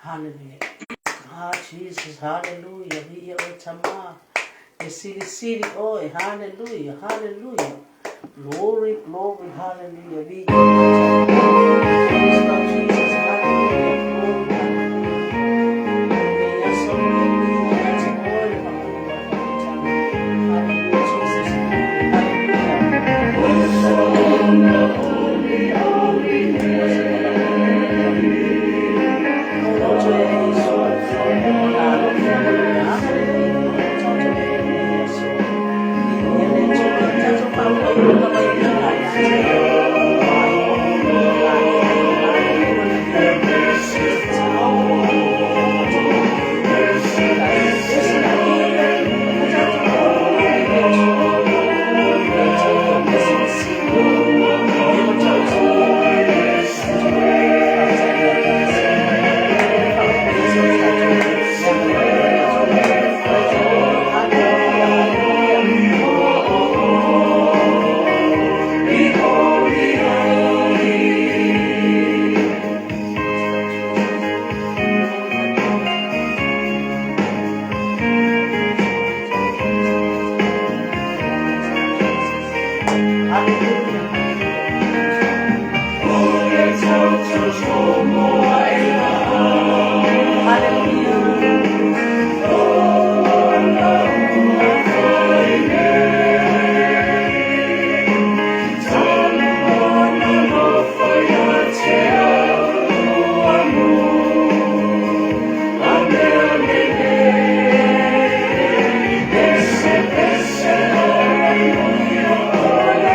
Hallelujah. Ah, Jesus, hallelujah. Viia oe Tama. E silisili oe. Hallelujah, hallelujah. Glory, glory, hallelujah. Viia oe Tama. Praise God, Jesus, hallelujah. Glory, hallelujah. O lenei aso e viia ia te oe le whakalua whakatau. Hallelujah, Jesus, glory, hallelujah. Toto e Iesu, o la alofa ma lona agalelei o lo taoto mai ai i lenei aso. Viia le Atua, tatou faafo'i loka mai i ina ia te ia, aua e la e ai o la e lua na ia e tatau ona whakatau. La e pese la e o tatou olioli i le Atua, le Atua mea silisili, mea matautia, tatou whaatai ia te Iesu. E whakapai se o tatou le agalelei o le Atua. Praise the Lord. Hallelujah, hallelujah. Praise God, Jesus. Glory, hallelujah. Praise God, Jesus. Hallelujah, hallelujah. Hallelujah.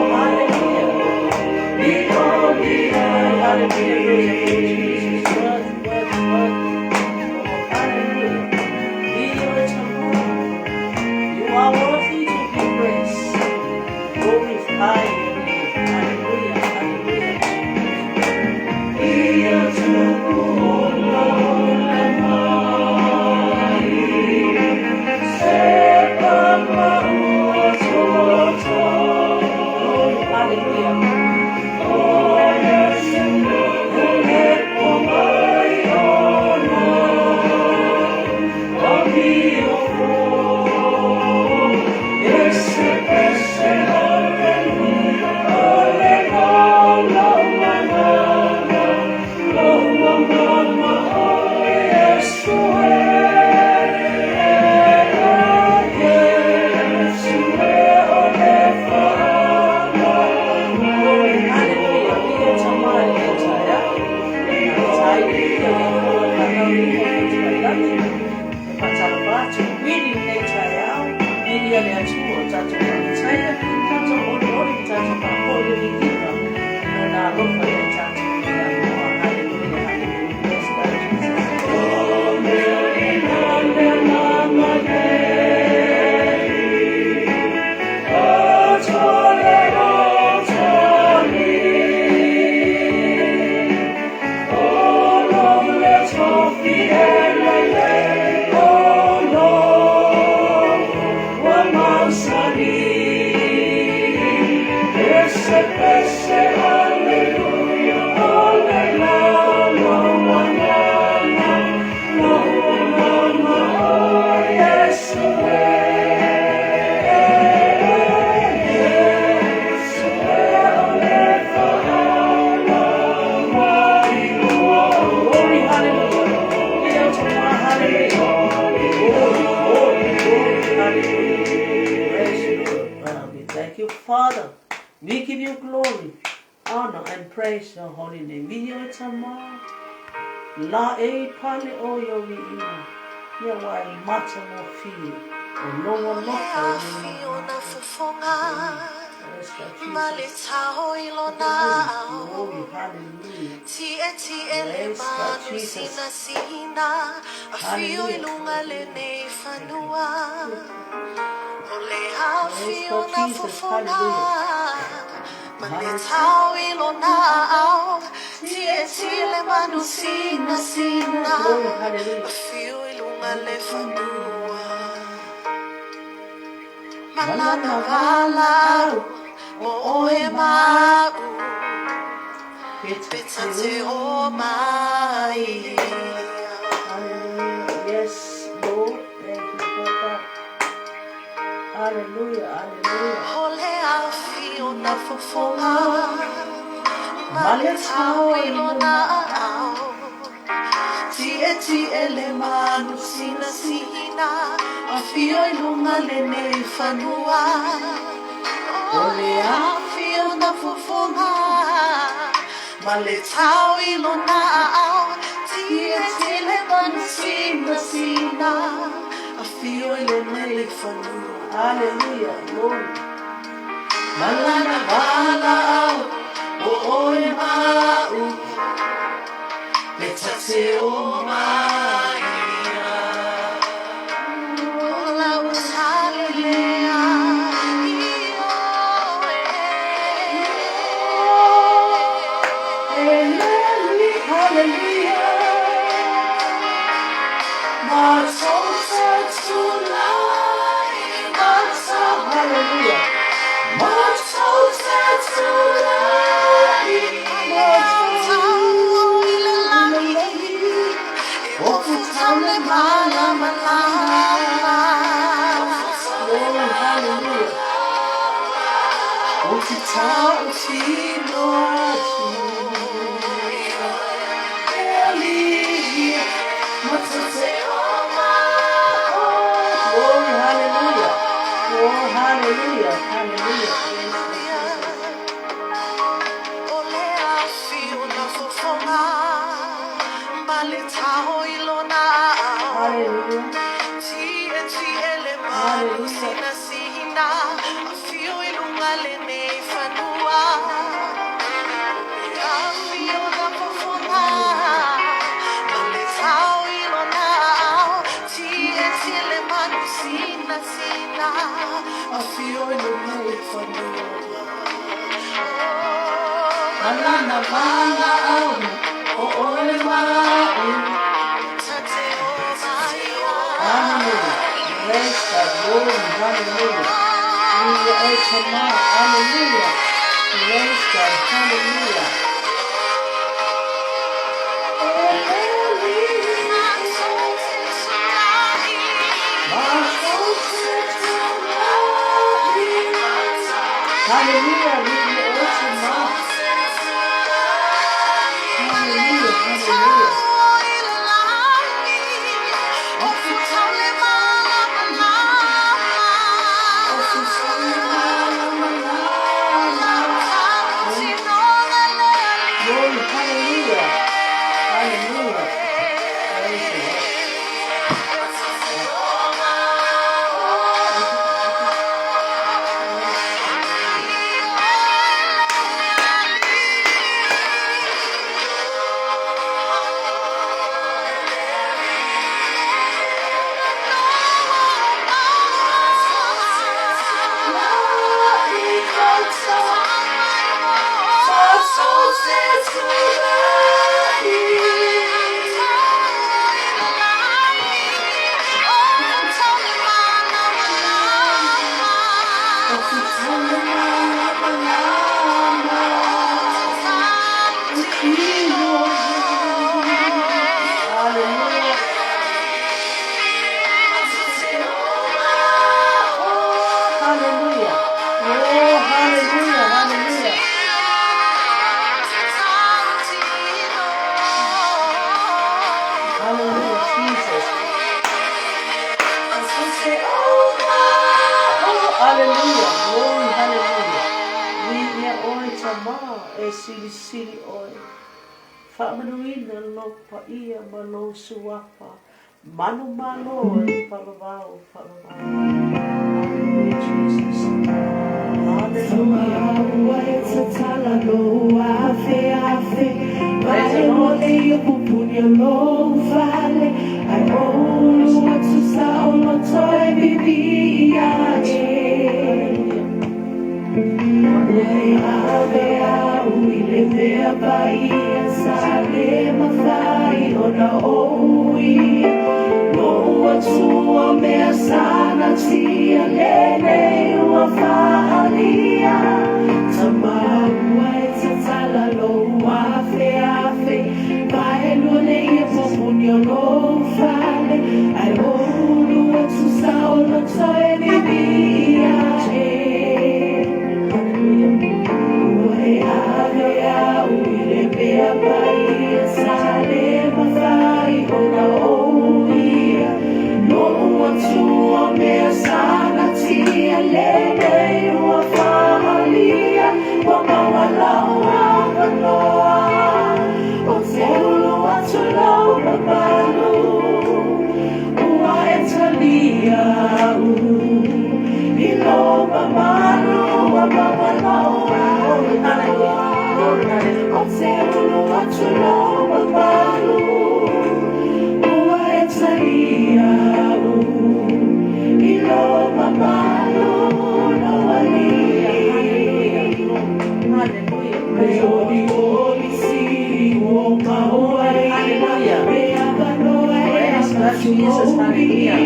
Hallelujah. Glory, hallelujah. Praise the Lord Jesus. Worthy, worthy, worthy. Oh, hallelujah. Be your You are worthy to be praised. Glorify your name. Hallelujah. Hallelujah. Glory, hallelujah. Glory, hallelujah. Be your tamai entire. Tai ia le atua whanau i whakatualagi. E whatara atu, wili nei tai ao, wili a le atua o tātou whakataia, tātou ori ori, tātou whakoi le viiga, i no nā alofa ia tātou i amoa. Hallelujah, hallelujah. Praise God, Jesus. Glory, hallelujah. Hallelujah. Glory, glory, glory, hallelujah. Praise you, Lord. Well, we thank you, Father. We give you glory, honor, and praise your holy name. We hear tama. La e pale o yo vi ina. Ia wa e mata mo fi. O loa O le lofa i le afi o na mana. fofoga Praise God, ma le Jesus. tao i lona Glory, ao. hallelujah. Tie tie le Praise God, manu sina Jesus. sina, afio i Hallelujah. lunga lenei fanua. O le Praise afi o God, na Jesus. fofoga Hallelujah. ma le tao Maletao i lona ilona ao. Tietie le manu sinasina, Glory, hallelujah. Afio i luga le fanua. Malana valaau mo oe ma'u, Peta Pe ta te o mai. Hallelujah. Yes, Lord. Thank you, Papa. Hallelujah. Hallelujah. O le afio na fofoga ma le Male tao tao i i lona lona aao. Tietie le manu sinasina, afio i luga lenei fanua. O O le le afio na fofoga ma le tao i lona aao. Tietie le manu sinasina, afio i luga le fanua. Hallelujah. Glory. Malana valaau o oe ma'u, Le tate o mai. O lau talelea i oe. Hallelujah. Hallelujah. Matota tulai mata. Hallelujah. Matota tulai Tau i le lagi, matota. e ofu tau le malama lama. Glory, hallelujah. O te tau tino atu. Hallelujah. Matota. Glory, hallelujah. Oh, hallelujah. Hallelujah. Yes, yes, yes, yes. O le afio na fofoga, ma le tao i lona ao. Hallelujah. Tie tie le manu Hallelujah. sina sina, afio i luga lenei fanua. Afio na fofoga, ma le tao i lona ao. Tie tie le manu sina sina, afio i luga le fanua. Oh, Malana vala au, o oe ma'u. tate o maia. Hallelujah. Praise God. Glory. Hallelujah. We are Tama. Hallelujah. Praise God. Hallelujah. Hallelujah. We are Tama. Hallelujah. Hallelujah. Glory. Hallelujah. Hallelujah. Praise the Lord. Hallelujah. Hallelujah. Oh, hallelujah. Hallelujah. Hallelujah, Jesus. Oh, hallelujah. Glory, hallelujah. Viia oe Tama e silisili oe. Faamanuina lou paia ma lou suafa. Manumalo e faavavau, faavavau. Hallelujah, Jesus. Hallelujah. Ua e tatala lou afe afe Praise the Ma e Lord. mo le i pupuni o lou fale Ai o ulu atu sa o loto e bibi ia e Hallelujah. Ua e ave au i le mea paia ona ou ia Lou atu o mea sana tia Lenei ua faalia Tamaua e tatala lou afeafe Vaelua le ia popuni o lou fale Ai ulu atu sa o loto e bibia e Hallelujah. Ua e ave au i le mea paia Sa le mafai ona ou ia Lou atu o mea sa natia Lenei ua faaalia Ua maua lau avanoa O te ulu atu lau mamalu Ua e talia au I lo mamalu ua maua lau Glory, avanoa hallelujah. Glory, hallelujah. O te ulu atu lau mamalu Ua e talia au I lo mamalu no Hallelujah. ali Hallelujah. Glory. Hallelujah. Le Praise the Lord. oli oli sili o Glory, maua hallelujah. Me avanoa e Praise God, avatu Jesus. ou Hallelujah.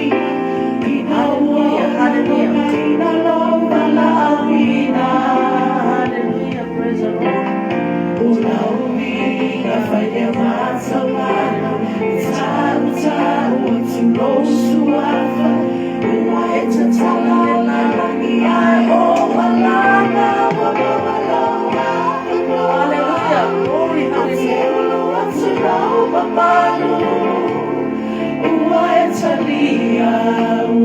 Ina ua Hallelujah. ona Hallelujah. ona ina lau valaauina Hallelujah. Praise the Lord. O lauina fai le mataulana Tau tau atu lou suafa Ua e tatala o la langi ai o alana Ua maua lau avanoa Hallelujah. Glory, O te hallelujah. ulu atu lau mamalu Ua e talia au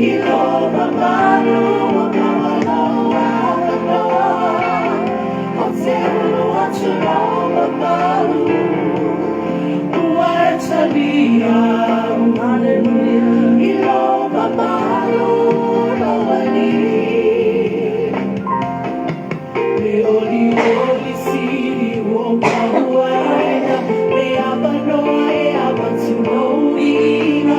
I lo mamalu ua maua lau avanoa O te ulu atu lau mamalu Ua e talia au Hallelujah. I lo mamalu no ali Le oli oli sili o pauaina Le avanoa e avatu ina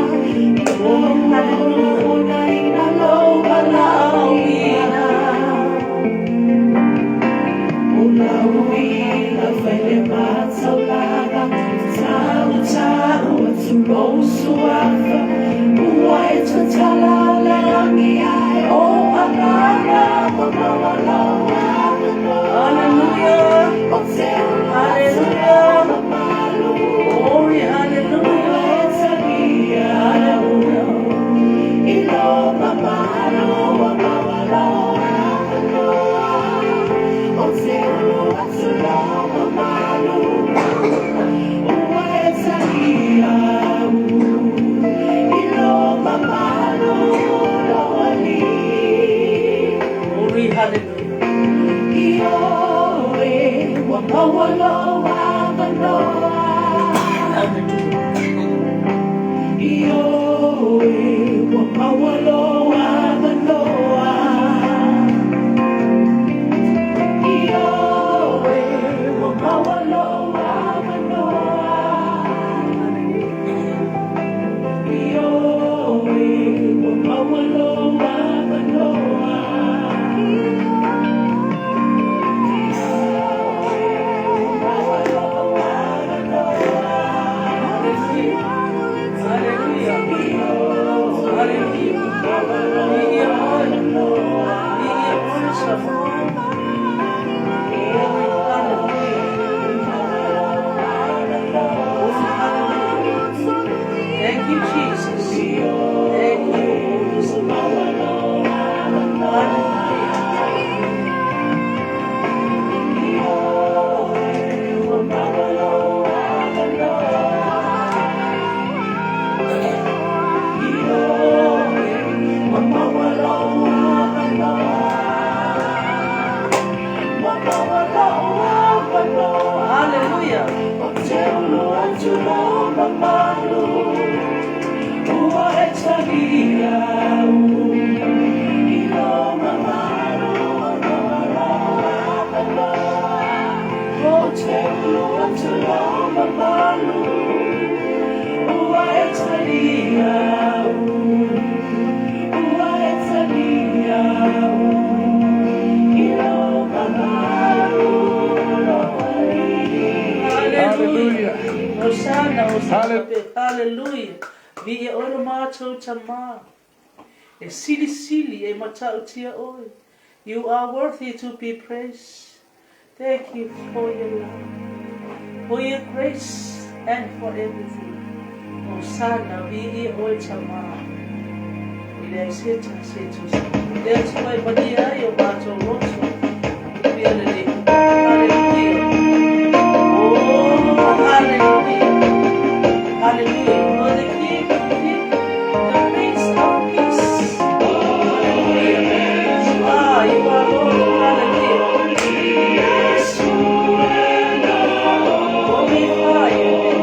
Ina Glory, ua ona hallelujah. ona ina lou valaauina O Glory, lauina hallelujah. fai le mataulaga Tau tau atu lou suafa Ua e tatala o le lagi ai o alana Ua maua lau avanoa Hallelujah. O te ulu atu lou Hallelujah. mamalu Glory, Ua e hallelujah. talia Hallelujah. I lo mamalu ua maua lau avanoa O te ulu atu lou mamalu Ua e talia au I lo mamalu lou alii Glory, hallelujah. Ioe ua maua lou avanoa Hallelujah. Ioe ua maua lou avanoa Ioe ua maua lou avanoa Ioe ua maua lou avanoa Ioe ua maua lou avanoa Hallelujah. Hallelujah. Ioe Hallelujah. ua maua We lou give honor. avanoa We give honor, sir. Glory, hallelujah. Glory, hallelujah. Thank you, Jesus. Thank you, Holy Spirit. Hallelujah. Hallelujah. Hallelujah. Hallelujah. Hosana, hosana, hallelujah. Viia oe lo matou Tama. E silisili e matautia oe. You are worthy to be praised. Thank you for your love, for your grace, and for everything. Hosana, viia oe Tama. I le ai se tasi e tusa. Le Atua e malia ai o matou loto. Pia lelei. Hallelujah. Oh, hallelujah. Hallelujah. You are the King of Kings, the Prince of Peace. Hallelujah. You are Lord. Hallelujah. Glorify your name.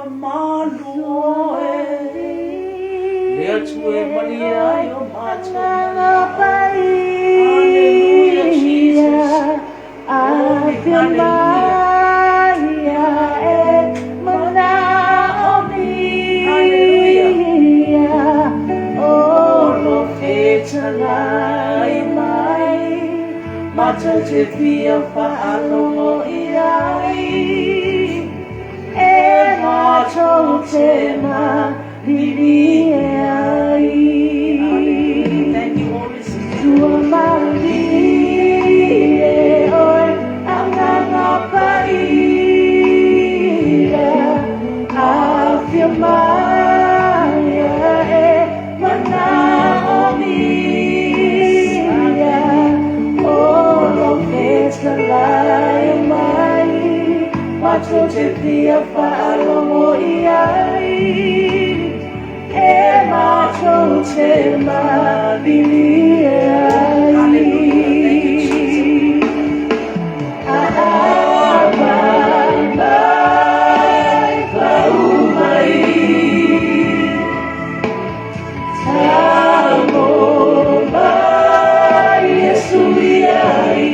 mamalu e Le Atua e malie ai o matou manao. Hallelujah, Jesus. Glory, hallelujah. Hallelujah. Fetalai mai, matou te fia faalogo i ai, e matou te malilie ai. Hallelujah. Thank you, Holy Spirit. Tua malie oe Agaga Paia, afio mai e manaomia, o lo fetalai mai, matou te fia faalogo i ai, e matou te malilie ai. Hallelujah. Thank you, Jesus. A'apa mai pau mai, tago mai Iesu iai,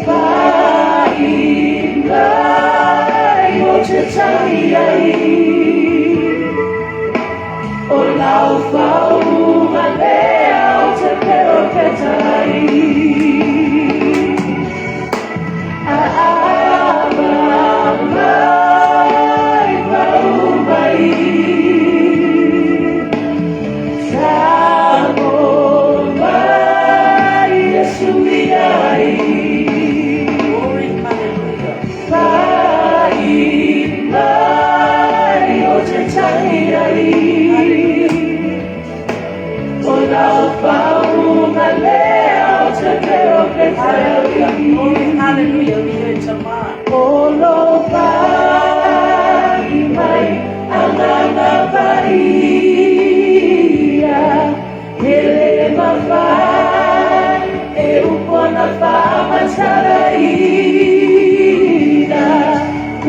fa'i mai ou te tagi ai, o lau faauuga lea ou te perofeta ai. A'apa mai pau mai, tago mai Iesu iai, Glory, hallelujah. fa'i mai ou te tagi ai, o lau faauuga lea ou te perofeta Hallelujah. ai. Glory, hallelujah. We hear Tamar. O lo fa'i mai Agaga Paia, e le mafai e upu ona faamatalaina,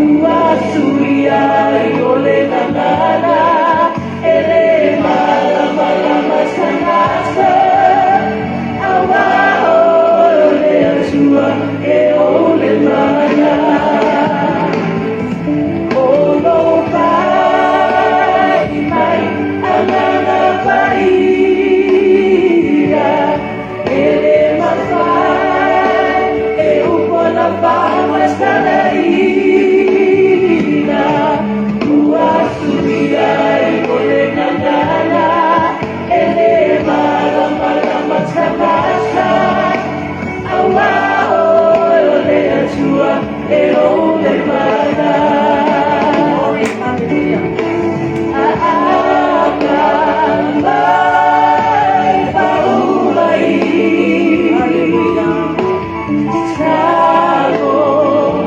ua suia ai o le gagana, e le malamalama tagata, auā o le Atua e ou le mana. O lo fa'i mai Agaga Paia, e le mafai e upu ona faamatalaina, ua suia ai o le gagana, e le malamalama tagata, auā o le Atua e ou le mana. Glory, hallelujah. A'apa mai pau mai, Hallelujah. tago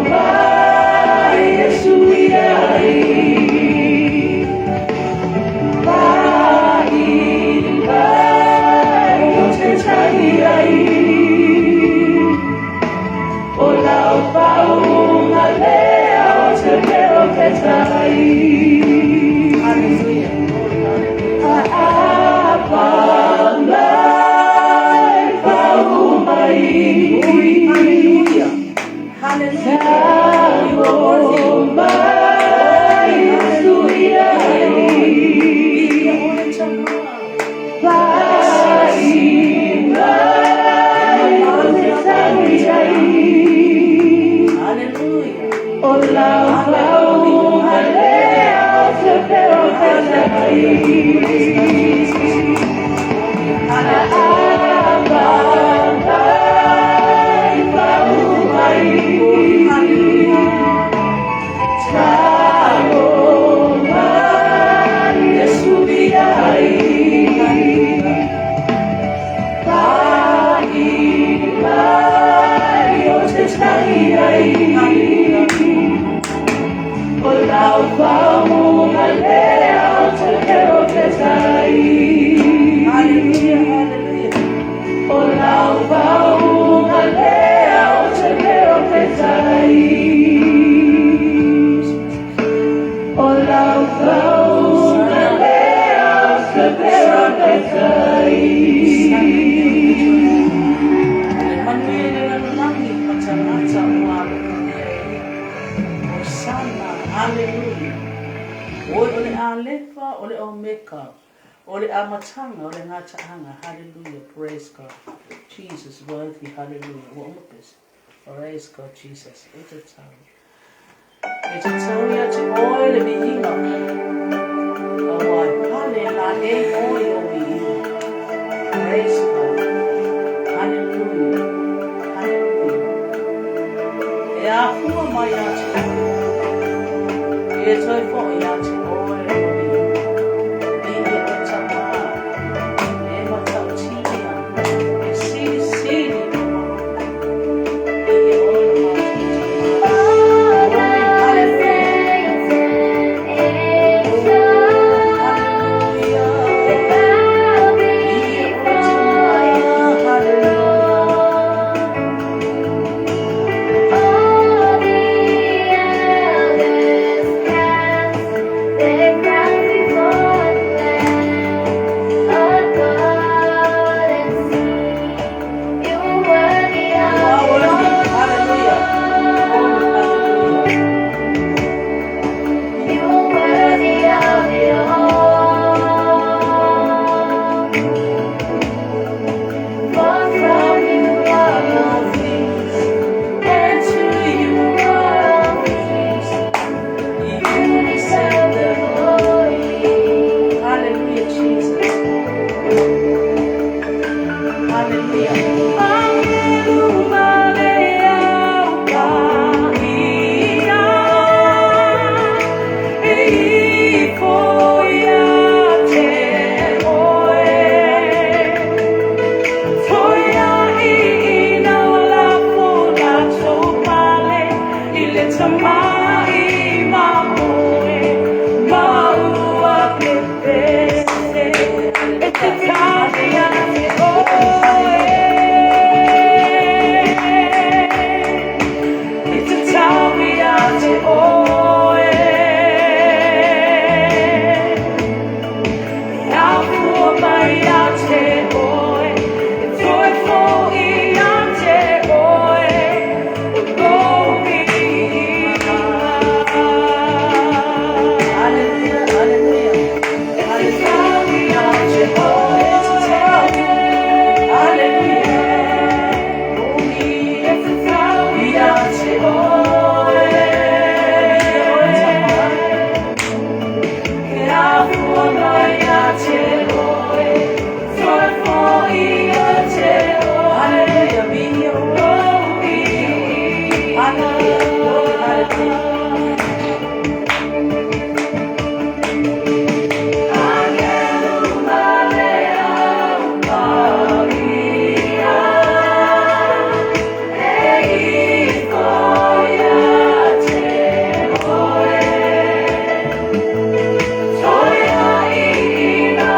mai Iesu iai, fa'i mai ou te tagi ai, o lau faauuga lea ou te perofeta ai. Hallelujah. Glory, hallelujah. A'apa mai pau mai, Glory, hallelujah. Hallelujah. You are worthy. tago mai Iesu iai, fa'i mai ou te tagi ai, Hallelujah. o lau faauuga lea ou te perofeta ai. Hallelujah. A'apa mai pau mai, Hallelujah. tago mai Iesu iai, fa'i mai ou te tagi ai, o lau faauuga lea ou te perofeta ai. Hallelujah. Hallelujah. Alefa, o le Omeka, o le Amataga, o le Gataaga. Hallelujah, praise God. Jesus worthy, hallelujah. Ua uma pese. Praise God, Jesus. E tatau. E tatau ia te oe le viiga. Aua e pale laei oe i lou viiga. Praise God. Hallelujah. Hallelujah. E afua mai ia te oe. E toe foi ia te oe lou viiga. Viia oe Tama. E matautia. E silisili lou alofa. Viia oe lo matou Tama. All Glory, the hallelujah. saints and angels, Hallelujah. they bow Viia oe before Tama. your Hallelujah. throne. All the elders cast their crowns before the Lamb of God and sing, You are worthy You of are it worthy. Hallelujah. Glory, all. hallelujah. You are worthy of it all. For from you are all things, and to you are all things. You deserve the glory. Hallelujah, Jesus. Hallelujah. Agelu ma le Au Paia e ifo ia te oe. Toeaina lafo latou fale i le Tama i mamoe ma ua pepese e tatau ia te Glory, oe. hallelujah. E tatau ia te oe. E afua mai ia te oe, e toe foi ia te oe, o lou viiga. Hallelujah, hallelujah. E Hallelujah. tatau ia te E oe. tatau. Hallelujah. Glory. E tatau ia te oe. Viia oe Tama. E afua mai ia te oe, toe foi ia te oe, Hallelujah. Viia oe. lou Viia oe. viiga. Hallelujah. Glory, hallelujah. Agelu ma le Au Paia, e ifo ia te oe. Toeaina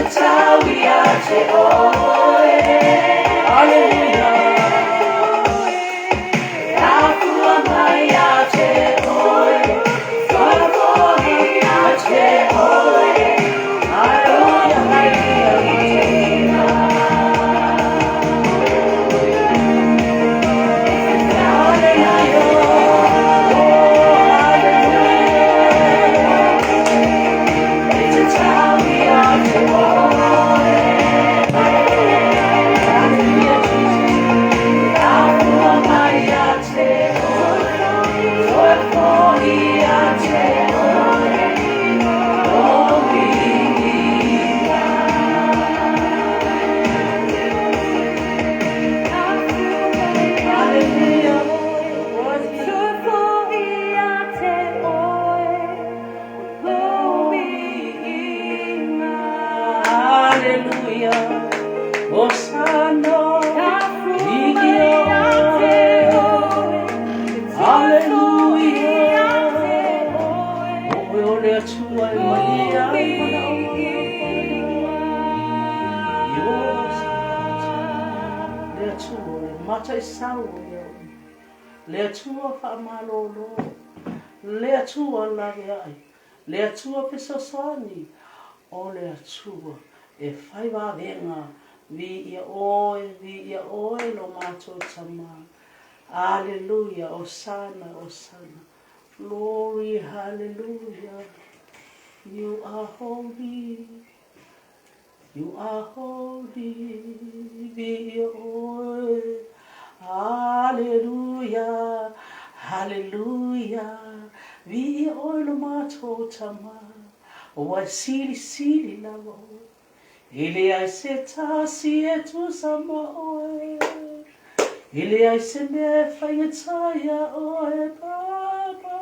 Tatau ia te oe. Hallelujah. Afua mai ia te oe. Whakoi ia te oe. Hallelujah, hallelujah. Hallelujah. Oh, hallelujah. Tatau ia te oe. Hallelujah, Jesus. Afua mai ia te oe. Whakoi ia te oe. O viia. Hallelujah. Worthy. Hallelujah. Hosanna. Viia oe. Hallelujah. O oe o le Atua e malie ai manaoga Iosa le Atua o le mataisau o mea uma. Le Atua faamalōlō. Le Atua laveai. Le Atua fesoasoani. O le Atua e fai vavega. Viia oe, viia oe lo matou Tama. Aleluia, Hosana, Hosana. Glory, hallelujah. You are holy. You are holy. Viia oe. Hallelujah. Hallelujah. Viia oe lo matou Tama. Ua e silisili lava oe. E leai se tasi e tusa ma oe. E leai se mea e faigata iā oe, Papa.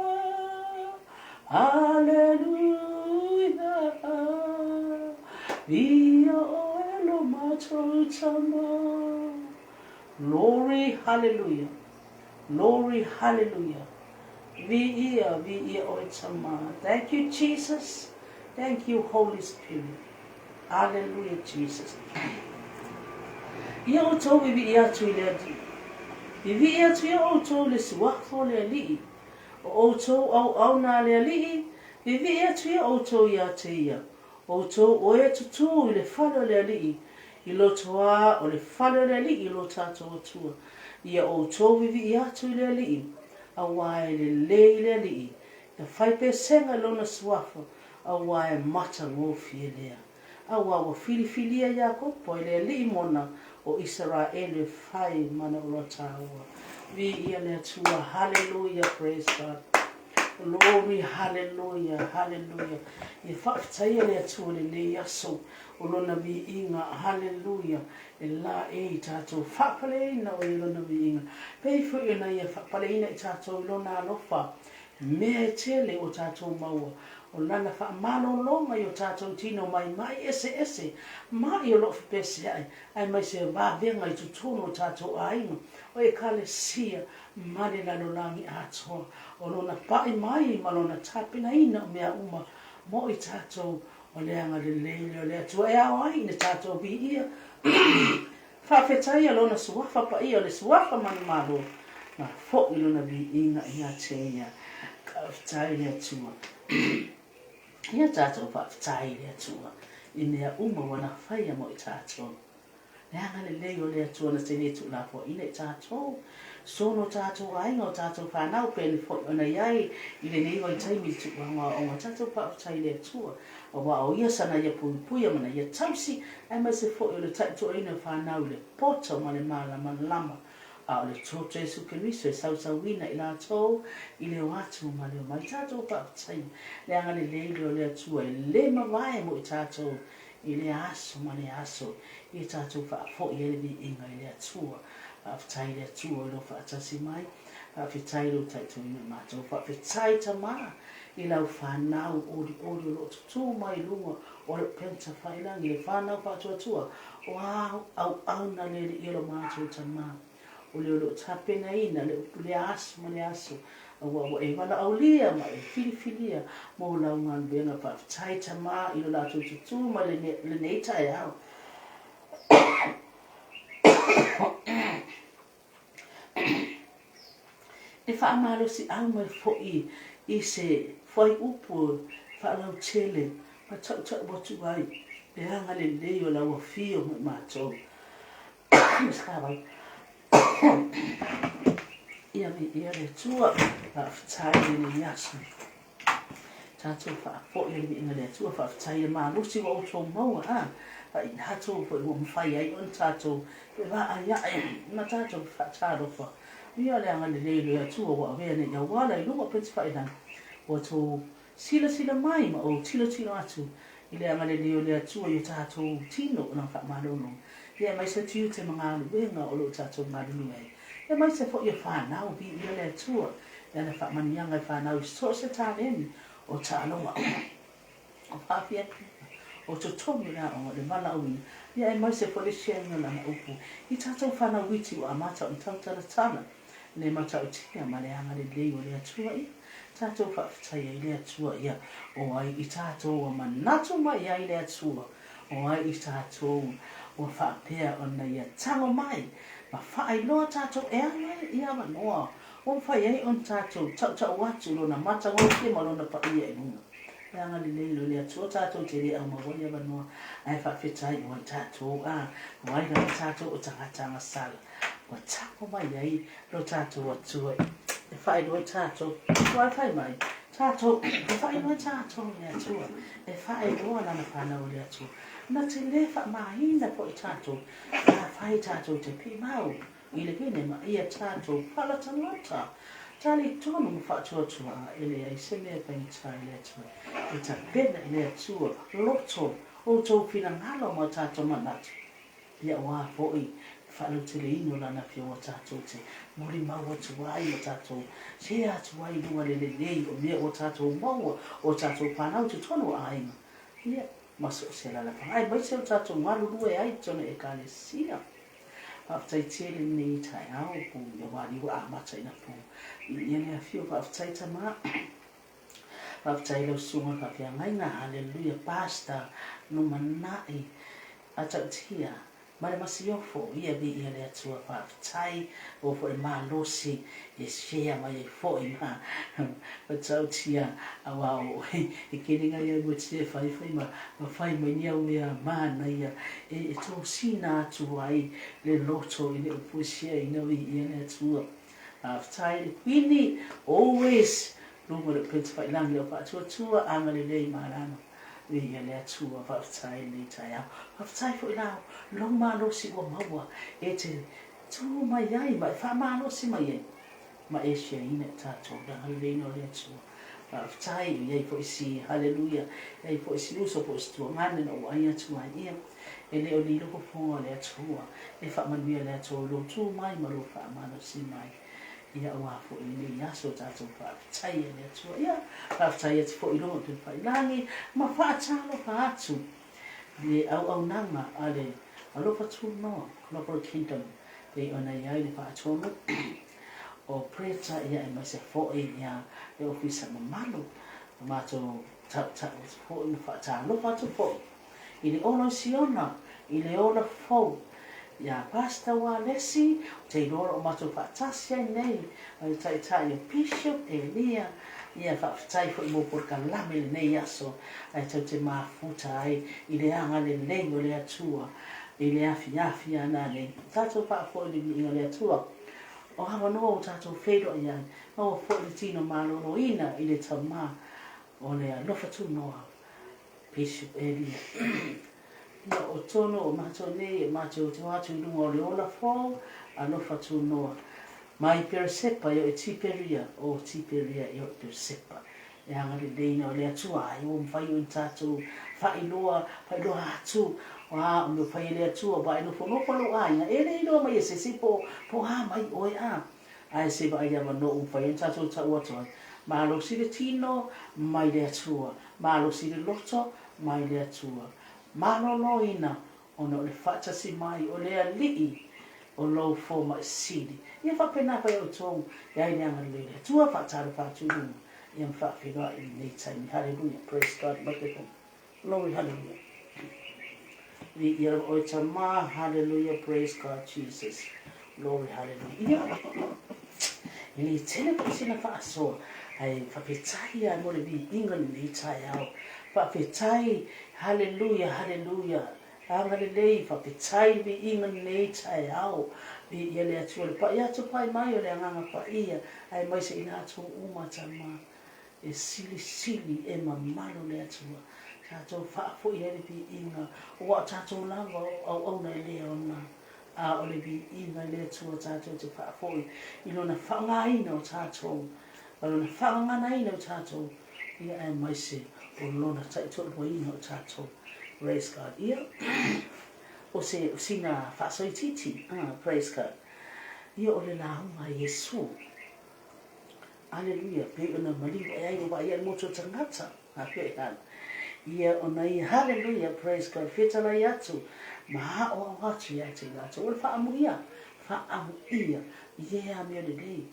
Hallelujah. Viia oe lo matou Tama. Glory, hallelujah. Glory, hallelujah. Viia, viia oe Tama. Thank you, Jesus. Thank you, Holy Spirit. Hallelujah, Jesus. Ia outou vivii atu i le Alii. Vivii atu ia outou i le suafa o le Alii. O outou auauna a le Alii, vivii atu ia outou ia te ia. Outou o e tutū i le fale o le Alii, i loto a o le fale o le Alii lo tatou Atua. Ia outou vivii atu i le Alii, auā e lelei le Alii, ia fai pesega i lona suafa, auā e matagofie lea. Auā ua filifilia Iakopo e le Alii mona o Isaraelu e fai ma ana oloa taua. Viia le Atua, hallelujah, praise God. Glory, hallelujah, hallelujah. Ia faafetaia le Atua i lenei aso o lona viiga, hallelujah. E laei i tatou faapaleina o ia lona viiga. Pei foi ona ia faapaleina i tatou i lona alofa. Mea e tele ua tatou maua. O lana faamalologa i o tatou tino mai ma'i eseese, ma'i o lo o fepeseai, aemaise vavega i totonu o tatou aiga, o Ekalesia ma le lalolagi atoa. O lona pa'i mai ma lona tapenaina o mea uma mo i tatou, o le agalelei lea o le Atua e ao ai ina tatou viia. Faafetaia lona suafa paia o le suafa manumalo, ma fo'i lona viiga ia te ia. Faafetai i le Atua. Ia tatou faafetai i le Atua i mea uma ua na faia mo i tatou. Le agalelei o le Atua na te le tuulafoaiina i tatou, sono o tatou aiga, o tatou fanau, pei foi ona i ai i lenei vaitaimi i le tuuaga o aoga. Tatou faafetai i le Atua, auā o ia sana ia puipuia ma na ia tausi, aemaise foi o le taitoaina o fanau i le poto ma le malamalama, a o le toto Iesu Keriso e sausauina i latou i le o atu ma le o mai. Tatou faafetaia le agalelei lea o le Atua e le mavae mo i tatou i lea aso ma lea aso, ia tatou faafoi ai le viiga i le Atua. Faafetai i le Atua i lou faatasi mai, faafetai i lou taitoina i matou, faafetai Tama i lau fanau olioli o lo o tutū mai i luga o le upega tafailagi, le fanau faatuatua o auauna le Alii o lo matou Tama. O le o lo o tapenaina le upu lea aso ma le aso, aua ua e valaaulia ma e filifilia mo lau galuega. Faafetai Tama i lo latou tutū mai lenei taeao. E faamalosiau mai foi i se fuaiupu faalautele ma tautau atu ai le agalelei o lau Afio mai matou. Ia viia le Atua, faafetai i lenei aso. Tatou faafoi le viiga i le Atua, faafetai i le malosi ua outou maua, a, a i tatou foi ua mafai ai ona tatou fevaaia'i ma tatou faatalofa. Ia le agalelei o le Atua ua avea nei auala i luga o Pentifa'ilagi, ua outou silasila mai ma ou tilotilo atu i le agalelei o le Atua i o tatou tino o Lana faamalologa, ia aemaise tiute ma galuega o lo o tatou galulue ai, aemaise foi o fanau, viia le Atua i Lana faamanuiaga i fanau i so o se taleni o taaloga, o faafiafiaga, o totogi o le aoga, o le valaauina, ia aemaise foi le share-ina o Lana upu i tatou fanau iti ua amata ona tautalatala le matautia ma le agalelei o le Atua ia tatou faafetai ai le Atua ia o ai i tatou ua manatu mai ai le Atua o ai i tatou ua faapea ona ia tago mai ma faailoa tatou e ala i avanoa ua mafai ai ona tatou tautau atu lona matagofie ma lona paia i luga. E agalelei loa le Atua tatou te le aumau ai avanoa ae faafetai o ai tatou a o ai lava tatou o tagata agasala ua tago mai ai lo tatou Atua e faailoa i tatou ua fai mai tatou e faailoa i tatou le Atua e faailoa lana fanau o le Atua na te le faamaina foi tatou afai tatou te pimau i le vene ma ia tatou pala tagata talitonu ma faatuatuaga e leai se mea e faigata i le Atua e tapena i le Atua loto outou finagalo ma tatou manatu Ia aua foi le faalauteleina o Lana Afioga tatou te molimau atu ai ma tatou share atu ai i luga le lelei o mea ua tatou maua o tatou fanau i totonu o aiga ia ma so o se alalafaga aemaise o tatou galulue ai i totonu o Ekalesia. Faafetai tele lenei taeao po aua lea ua amata ina po i le afio. Faafetai Tama. Faafetai i lau Susuga i le Faafeagaiga. Haleluia Pastor Lumanai Matautia ma le Masiofo ia viia le Atua faafetai ua foi le malosi e share mai ai foi ma Matautia aua o e kele ngai au e te fai fai ma fai mai ni au mea manaia e tosina atu ai le loto i le upu e share ina viia le Atua. Faafetai le Kuini always luga o le upega tafailagi o faatuatua agalelei malama. Viia le Atua, faafetai lenei taeao. Faafetai foi la lou malosi ua maua e te tu mai ai ma e faamalosi mai ai ma e shareina i tatou le agaleleina o le Atua. Faafetai, e i ai foi si, haleluia, e i ai foi si uso po o si tuagane na ou vaai atu ai ia, e le o lilo fofoga o le Atua, e faamanuia le Atua i lou tu mai ma lou faamalosi mai. Ia aua foi lenei aso tatou faafetai e le Atua. Ia, faafetai atu foi i luga o Tulufailagi ma faatalofa atu i le auaunaga a le Alofa Tunoa Global Kingdom pei ona i ai le faatonu o Preta ia aemaise foi ia le ofisa mamalu ma matou tautau atu foi ma faatalofa atu foi i le ola o Siona, i le ola fou iā Pastor Walesi, ou te iloa o lo o matou faatasi ai nei ma le Taitai o Bishop Elia, ia faafetai foi mo polokalame i lenei aso ae tou te mafuta ai i le agalelei o le Atua i le afiafi a nanei. Tatou faafoi le viiga o le Atua o avanoa ua tatou feiloai ai, maua foi le tino maloloina i le Tama o le alofa tunoa. Bishop Elia. Ia o tonu o matou nei e matou te o atu i luga o le ola fou, alofa tunoa. Mai Peresepa e o e Tiperia, o Tiperia e o e Peresepa. E agaleleina o le Atua ai ua mafai ona tatou faailoa, faailoa atu, a o mea fai e le Atua, aua e nofonofo lou aiga, e le iloa mai e se isi po, po a mai oe a. Ae se vaai avanoa ua mafai ona tatou tau atu ai, malosi le tino mai le Atua, malosi le loto mai le Atua, maloloina ona o le faatasi mai o le Alii. o lou fomai sili. Ia faapena foi outou e ai le agalelei o le Atua, faatalofa atu i luga, ia ma faafeiloai i lenei taimi. Haleluia, praise God, microphone. Glory, haleluia. Viia lava oe Tama, haleluia, praise God, Jesus. Glory, haleluia. Ia, e le tele foi sina faasoa, ae faafetai lava mo le viiga i lenei taeao. Faafetai, haleluia, haleluia. Agalelei, faafetai le viiga i lenei taeao. Viia le Atua, le pai atu pai mai o le Agaga Paia, aemaise i latou uma, Tama. E silisili, e mamalu le Atua. Tatou faafoi ai le viiga, ua o tatou lava o auauna e le aoga, a o le viiga i le Atua tatou te faafoi i Lona faaaogaina o tatou, ma Lona faagaganaina o tatou, ia aemaise o Lona taitoaluaina o tatou. Praise God. Ia, o se, o sina faasoitiiti, praise God. Ia o le lauga a Iesu. Aleluia, pei ona maliu ae ai ua vaai ai le motu o tagata, a Ia ona ia, haleluia, praise God, fetalai atu ma aoao atu ia te i latou. O le faaamuia, faaamuia i ea mea lelei.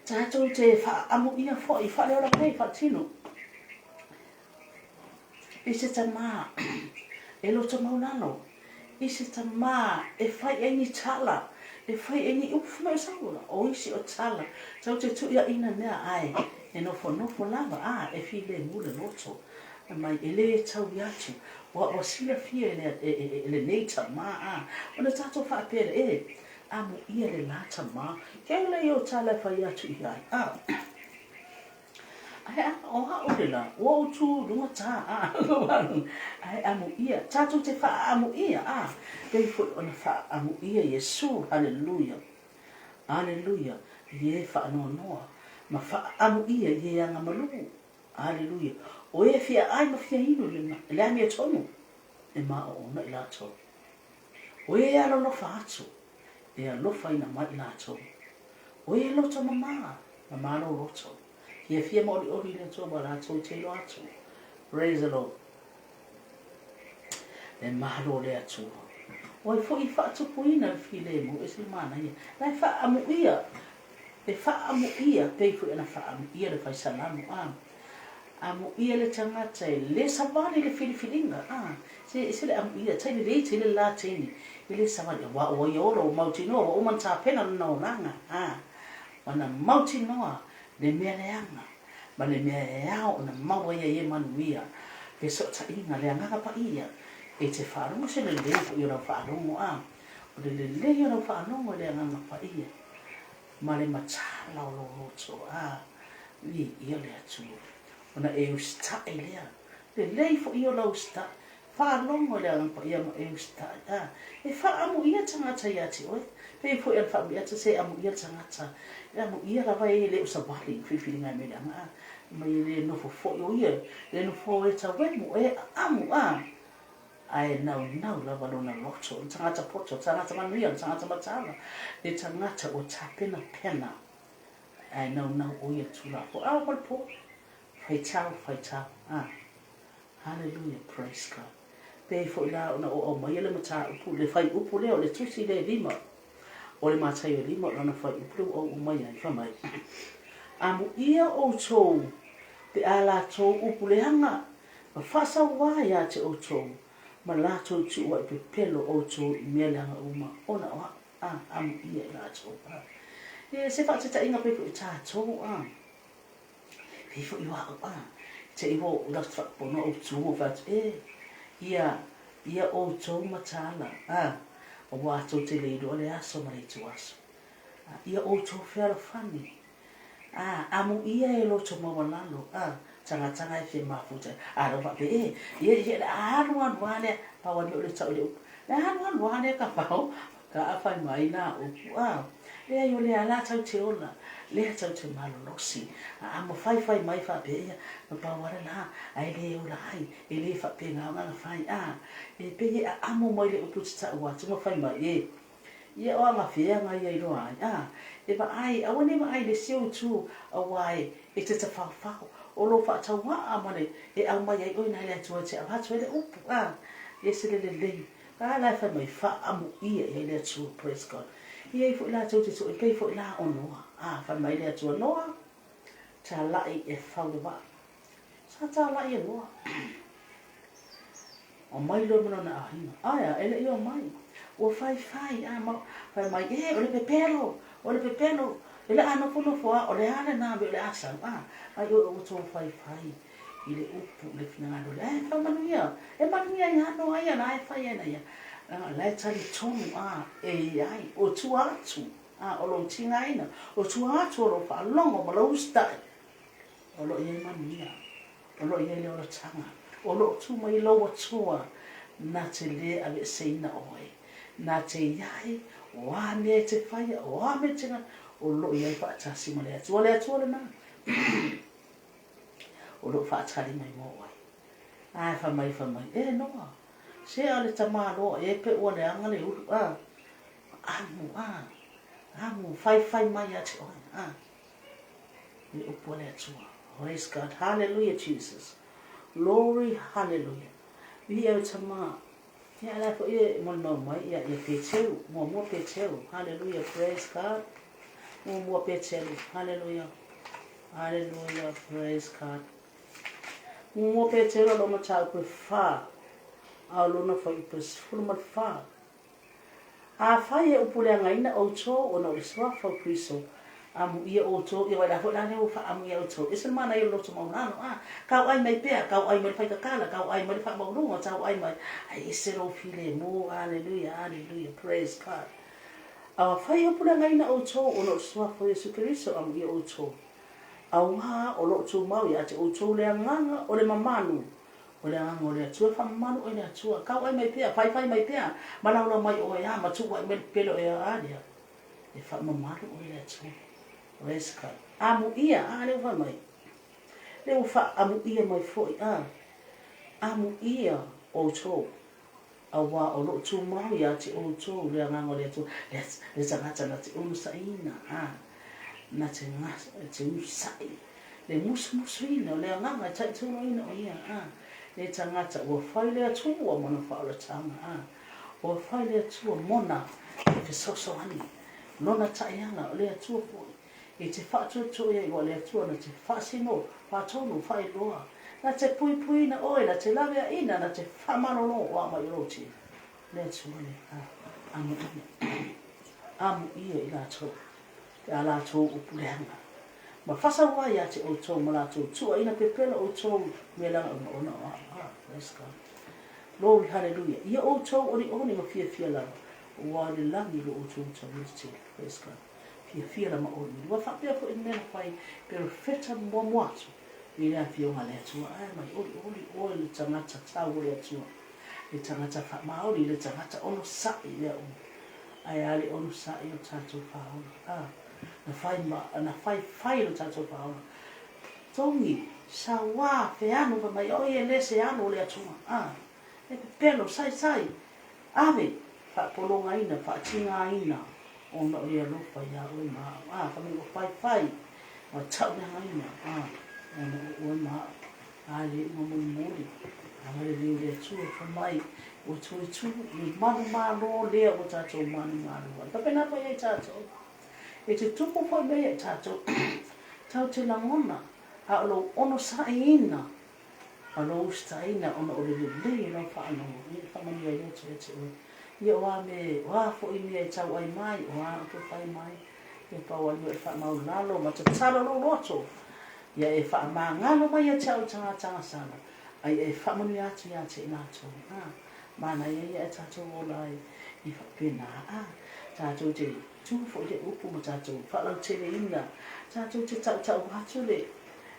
Tatou te faaamuia foi, faaleola nei, faatino. I se tamā e loto maulalo, i se tamā e fai ai ni tala, e fai ai ni upu fai mai o Saula, o isi o tala, tau te tuiaina mea ae e nofonofo lava, a e filemu le loto, fai mai e le taui atu, ua ua silafia e le e e lenei tamā, a ona tatou faapea lea, e amuia le la tamā, keu lea i o tala e fai atu i ai, a. Ae a, o a'u le la, ua ou tu i luga tā, ā, ae amuia, tātou te whaamuia, ā, pei foi ona whaamuia Iesu, haleluia, aleluia, i e whaanoanoa, ma whaamuia i e anga malū, aleluia, o e fia ai ma fia inu i le, le amiotonu, e māoʻo ona i lātou. O e alolofa atu, e alofaina mai i lātou. O e loto mamā, mamā lou loto. Fiafia ma ʻoliʻoli i le Atua ma lātou te iloa atu. Praise the Lord. Le malo o le Atua. O ai foi i faatupuina le filemu, e se le manaia. La e faaamuia, e faaamuia, pei foi ona faaamuia le fai salamo, a. Amuia le tagata e le savali le filifiliga, a. Se, se le amuia, tai lelei tele le la teine, e le savali, aua ua ia ola, ua mautinoa, ua uma ona tapena lona olaga, a. Ma na mautinoa le mea leaga, ma le mea e ao ona maua ia ia manuia, fesootaiga, le Agaga Paia, e te faalogo se lelei foi o lau faalogo, a. O le lelei o lau faalogo i le Agaga Paia, ma le matala o lou loto, a, viia le Atua, ona e usitai lea. Lelei foi o lau usitai. Faalogo i le Agaga Paia ma e usitai, a. E faaamuia tagata ia te oe. Pei foi a le faamuia atu, se amuia le tagata. E amuia lava e le o savali i filifiliga e mea leaga, a. Mai e le nofo foi o ia, le nofo e tauemu, e aamu, a. Ae naunau lava lona loto, o le tagata poto, le tagata manuia, le tagata mataala, le tagata ua tapenapena, ae naunau ʻo ia Tulafono. Ao ma le po, faitau, faitau, a. Hallelujah, praise God. Pei foi la ona ou aumaia le mataupu, le fuaiupu lea o le tusi lea e lima, o le Mataio e lima o lana fuaiupu lea ua ou aumaia ai, fai mai, Amuia outou pe a latou upu leaga Ma faasauā ia te outou, ma latou tuuaʻi pepelo outou i mea leaga uma, ona o aʻu, a, amuia i latou, a. E se faataitaiga pei foi o tatou, a, pei foi o aʻu, a, te i ua ou latu faapono ou tu ou fai atu, e, ia, ia outou mataala, a, aua tou te le iloa le aso ma le ituaso. A, ia outou fealofani, A, amuia e loto maualalo, a, tagataga e fia mafuta, a lea ua faapea, e, ia, ia, le a alu alu lava lea, pau a le mea o le tau i le upu, le a alu alu lava lea ka pau, ka a fai mai nā upu, a, leai o lea la tau te ola, lea tau te malolosi, a, a mafai fai mai faapea, ia, na pau lava le la, ae le ola ai, e le faapena ona fai, a, e pei e aamo mai le upu te tau atu ma fai mai, e. Ia o agafeaga ia iloa ai, a, e vaai, aua ne i vaai i le isi ou itu, aua e, e te tafaofao, o lou faatauaa ma le, e aumai ai oe nai le Atua e te avatu ai le upu, a, e ese le lelei. A la e fai mai, Faaamuia i ai le Atua, praise God. E i ai foi latou te toʻi, pei foi la o Noa, a, fai mai le Atua, Noa, talai e fau le vaa. Sa talai e Noa. Omai loa ma lona aiga. Ae a, e le i omai. Ua faifai, a, ma, fai mai, e, o le pepelo, o le pepelo, e le a nofonofo a, o le a lena mea o le a sau, a, ai oe ua tou faifai i le upu, i le finagalo lea, e faamanuia, e manuia ia Noa ia, la e fai ai na ia. Leaga o la e talitonu, a, e i ai, o tua atu, a, o lou tigaina, o tua atu o lou faalogo ma lou usitai, O lo o i ai manuia, o lo o i ai le olataga, o lo o tu mai lou Atua na te lē aveeseina oe, na te i ai, o a mea e te faia, o a mea e te o lo o i ai faatasi ma le Atua. O le Atua lena o lo o faatali mai mo oe. Ae fai mai, fai mai, E Noa, se a le tamaloa e pe ua leaga le ulu, a, amu, a, amu, faifai mai ia te oe, a. Le upu a le Atua. Praise God. Hallelujah Jesus. Glory hallelujah. Viia e Tama. Ia ala foi e molimau mai ia ia Peteu. Muamua Peteu. Hallelujah. Praise God. Muamua Petelu. Hallelujah. Hallelujah. Praise God. Muamua Petelu o lona mataupu e wha. A o lona fuaiupu e 14. Afai e upuleagaina outou ona o le Suafa o Keriso, amuia outou, ia wai la foi la lea ua faaamuia outou, ese le manaia o le loto maualalo, a, tau ai mai pea, tau ai mai le faikakala, tau ai mai le faamaualuga, tau ai mai, ae ese lou filemu, hallelujah, hallelujah, praise God. Afai e upuleagaina outou ona o le Suafa o Iesu Keriso, amuia outou, auā o lo o tumau ia te outou le agaga o le mamalu O le agaga o le Atua, faamamalu oe le Atua, kauai mai pea, faifai mai pea, ma laulau mai oe a, ma tuuai mai le pepelo oe a lea, e faamamalu oe le Atua. Praise God. Amuia, a lea ua fai mai, lea ua faaamuia mai foi, a, amuia outou, auā o lo o tumau ia te outou le agaga o le Atua, le, le tagata na te onosaiina, a, na te, te unusaʻi, le musumusuina o le agaga e taitauloina o ia, a, le tagata ua fai le Atua mona faaolataga, a, ua fai le Atua mona e fesoasoani, lona taiala, o le Atua foi e te faatuatuaia i ua le Atua na te faasino, faatonu, faailoa, na te puipuiina oe, na te laveaina, na te faamalolo o a mai o lou tino. Le Atua lea, a, amuia, amuia i latou, pe a latou upu leaga. Ma fasaua ia te outou ma latou tuuaina pepelo outou mea leaga onaona o a'u. Ah, praise God. Glory, hallelujah. Ia outou olioli ma fiafia lava, ua le lagi lo outou tauila tele. Praise God. Fiafia la ma olioli. Ua faapea foi le mea na fai perofeta muamua atu i le afioga a le Atua. Ae mai olioli oe le tagata tau o le Atua, le tagata faamaoni, le tagata onosai lea uma. Ae a le onosai o tatou faola. Ah. Na fai ma, na fai fai lo tatou faola. Togi, sauā, feanu fai mai, oi e le se alo o le Atua, a, e pepelo, sai sai, ave, faapologaina, faatigaina, ona o le alofa iā oe ma a'u, a, fai mai ua fai fai, ua tauleagaina, a, ona o oe ma a'u, a le uma mulimuli, agalelei o le Atua, fai mai, ua toe tu le manumalo lea ua tatou manumalo ai. Faapena foi ai tatou. E te tupu foi mea ia i tatou, tau te lagona, a o lou onosaiina ma lou usitaina ona o le lelei o lau faalogo, ia e faamanuia ai le Atua ia te oe. Ia o a mea, o a foi mea e tau ai mai, o a upu e fai mai, ia pau ai oe e faamaulalo ma tatalo lou loto, ia e faamagalo mai ia te au i tagata agasala, a ia e faamanuia atu ia te i latou. A, manaia ia e tatou ola ai i faapena, a, tatou te Tu foi le upu ma tatou faalauteleina, tatou te tautau atu le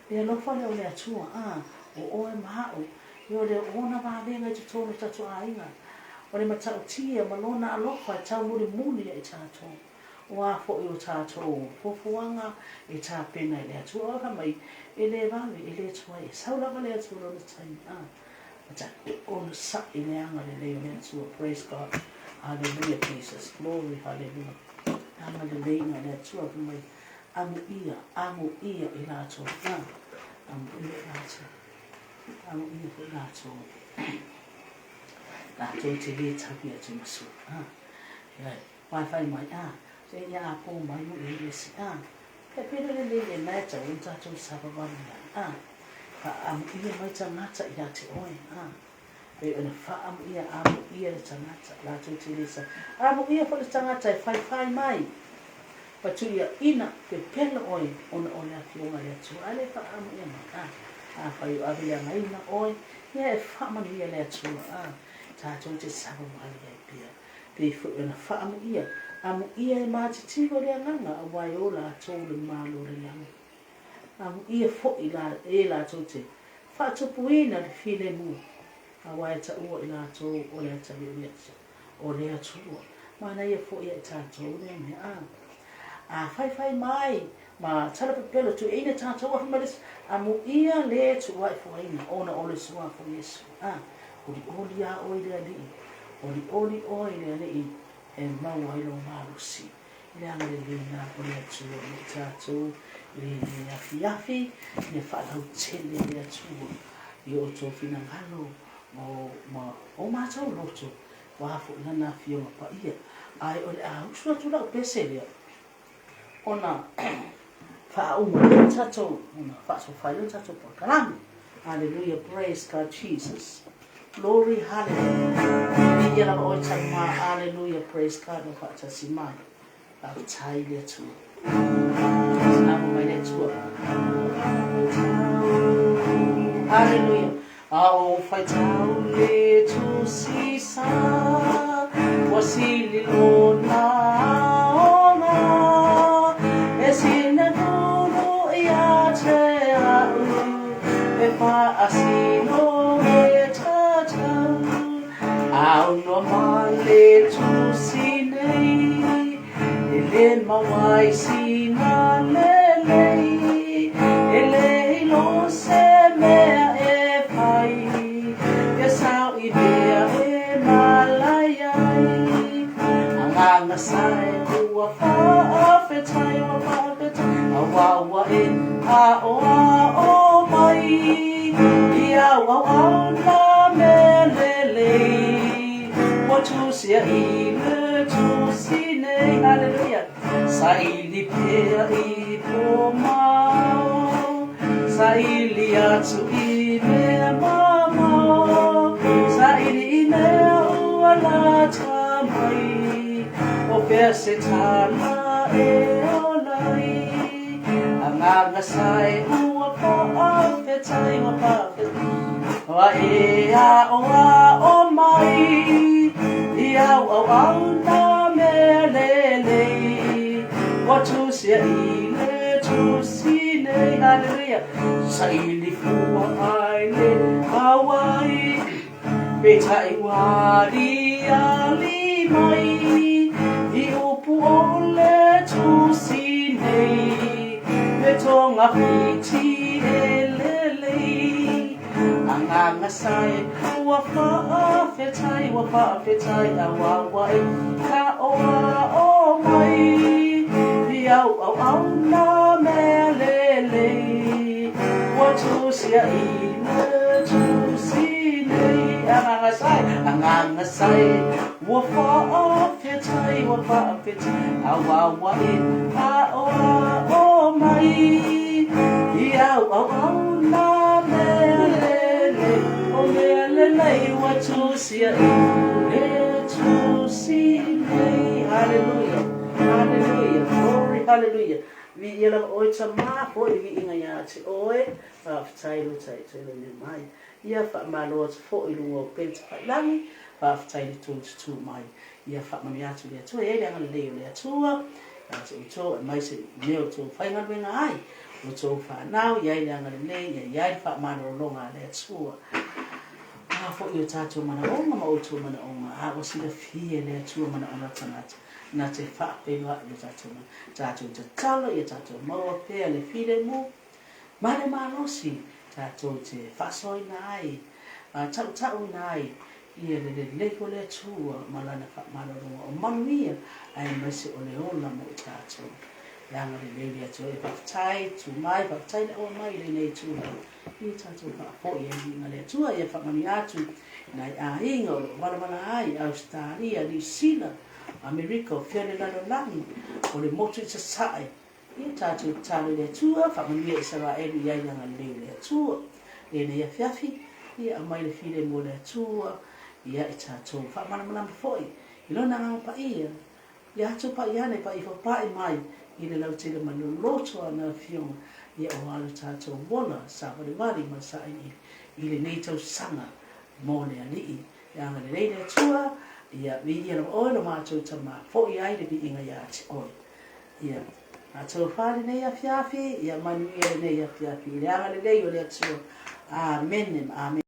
le alofa lea o le Atua, a, o oe ma a'u, e o le ona vavega i totonu o tatou aiga, o le matautia ma lona alofa e taumulimuli ai tatou. O a foi o tatou fuafuaga e tapena i le Atua, oe fai mai, e le vave, e le tuai, e sau lava le Atua i lona taimi, a, ma tatou onosai i le agalelei o le Atua. Praise God. Hallelujah Jesus, glory hallelujah. Angaleleiga o le Atua fai mai, amuia, amuia i latou, a, amuia i latou, amuia foi latou, latou te lē taui atu i masu, a, ia, faifai mai, a, se ia apo mai o e le si, a, e pele le lele na e tau ona tatou savavali ai, a, faamuia mai tagata ia te oe, a, Pei ona faamuia, amuia le tagata, latou te le sa. Amuia foi le tagata e faifai mai, patuiaina, pepelo oe ona o le Afioga a le Atua. A le faaamuia mai, a, afai o aveleagaina oe, ia e faamanuia le Atua, a, tatou te savavali ai pea. Pei foi ona faamuia, amuia e matitivo le agaga, aua e o latou le Malo o le lagi. Amuia foi la e latou te faatupuina le filemu, aua e taua i latou o le atalii o le Atua. Manaia foi ia i tatou lea mea. A, a faifai mai ma tala pepelo tuuina tatou afi ma le amuia le tuuaifuaina ona o le suafa o Iesu. A, olioli a oe le Alii, olioli oe le Alii e maua ai lou malosi. I le agalelei na o le Atua mo i tatou i lenei afiafi, ia faalautele le Atua i o outou finagalo ma o matou loto, aua foi Lana Afioga Paia. Ae o le a usu atu lau pese lea, ona faauma ai le tatou, ona faasofa ai lea o le tatou polokalame. Hallelujah, praise God Jesus. Glory, hallelujah. Viia lava oe Tama, hallelujah, praise God, ua faatasi mai. Faafetai i le Atua. Amo mai le Atua. Hallelujah. A o faitau le tusi sa, ua sili lona aoga, e sina kulu ia te a'u, e faasino e tatau. Aunoa ma le tusi nei, e le mau ai sina lelei, e le iloa se mea e fai, ia sao i mea e malai ai. Agaga sae ua faafetai, ua faafetai, aua ua e aoao mai i au auauna mea lelei, ua tusia i le tusi nei. Hallelujah. Saili pea i po mao, saili atu i mea mamao, saili i mea ua lata mai, o fea se tala e ola ai. Agaga sae ua faafetai, ua faafetai, ua e aoao mai i au auauna mea lelei, ua tusia i le tusi nei. Hallelujah. Saili fua ai le auai, peitai ua aliali mai i upu o le tusi nei, le togafiti e lelei. Agaga sae ua faafetai, ua faafetai, aua ua e aoao mai i au auauna mea lelei, ua tusia i le tusi nei. Agaga sae, agaga sae ua faafetai, ua faafetai, aua ua e aoao mai i au auauna mea lelei, o mea lelei ua tusia i le tusi nei. Hallelujah, hallelujah, glory, hallelujah. Viia lava oe Tama, foi le viiga ia te oe. Faafetai lo taitaina mea mai. Ia faamalo atu foi i luga o pele tafailagi. Faafetai le tou tutu mai. Ia faamanuia atu le Atua. E i ai le agalelei o le Atua ia te outou aemaise i mea o outou faigaluega ai, outou fanau, i ai le agalelei, ia i ai le faamalologa a le Atua. A foi o tatou manaoga ma outou manaoga, a ua silafia e le Atua manaoga o tagata, na te faafeiloai lo tatou mana. Tatou tatalo ia tatou maua pea le filemu ma le malosi tatou te faasoaina ai, tautauina ai. Ia le lelei o le Atua ma Lana faamalologa o manuia aemaise o le ola mo i tatou. E agalelei le Atua. Ia faafetai, tu mai, faafetai le aua mai i lenei itula. Ia tatou faafoi ai viiga le Atua, ia faamanuia atu i nai aiga o lo o valavala ai, Ausetalia, Niu Sila, Amerika, o fea le lalolagi, o le motu i Sasae. Ia tatou tatalo i le Atua, faamanuia Isaraelu i ai le agalelei o le Atua. Lenei afiafi, ia aumai le filemu o le Atua ia i tatou. Faamalamalama foi i Lona Agaga Paia, ia atu pai ane, pai ifo pai mai i le lautele ma le loloto a na Afioga, ia aua lo tatou ola savalivali ma le sailiili i lenei tausaga mo le Alii. Ia agalelei le Atua, ia viia lava Oe lo matou Tama, foi ai le viiga ia te Oe. Ia, a tofa lenei afiafi, ia manuia lenei afiafi i le agalelei o le Atua. Amene ma amene.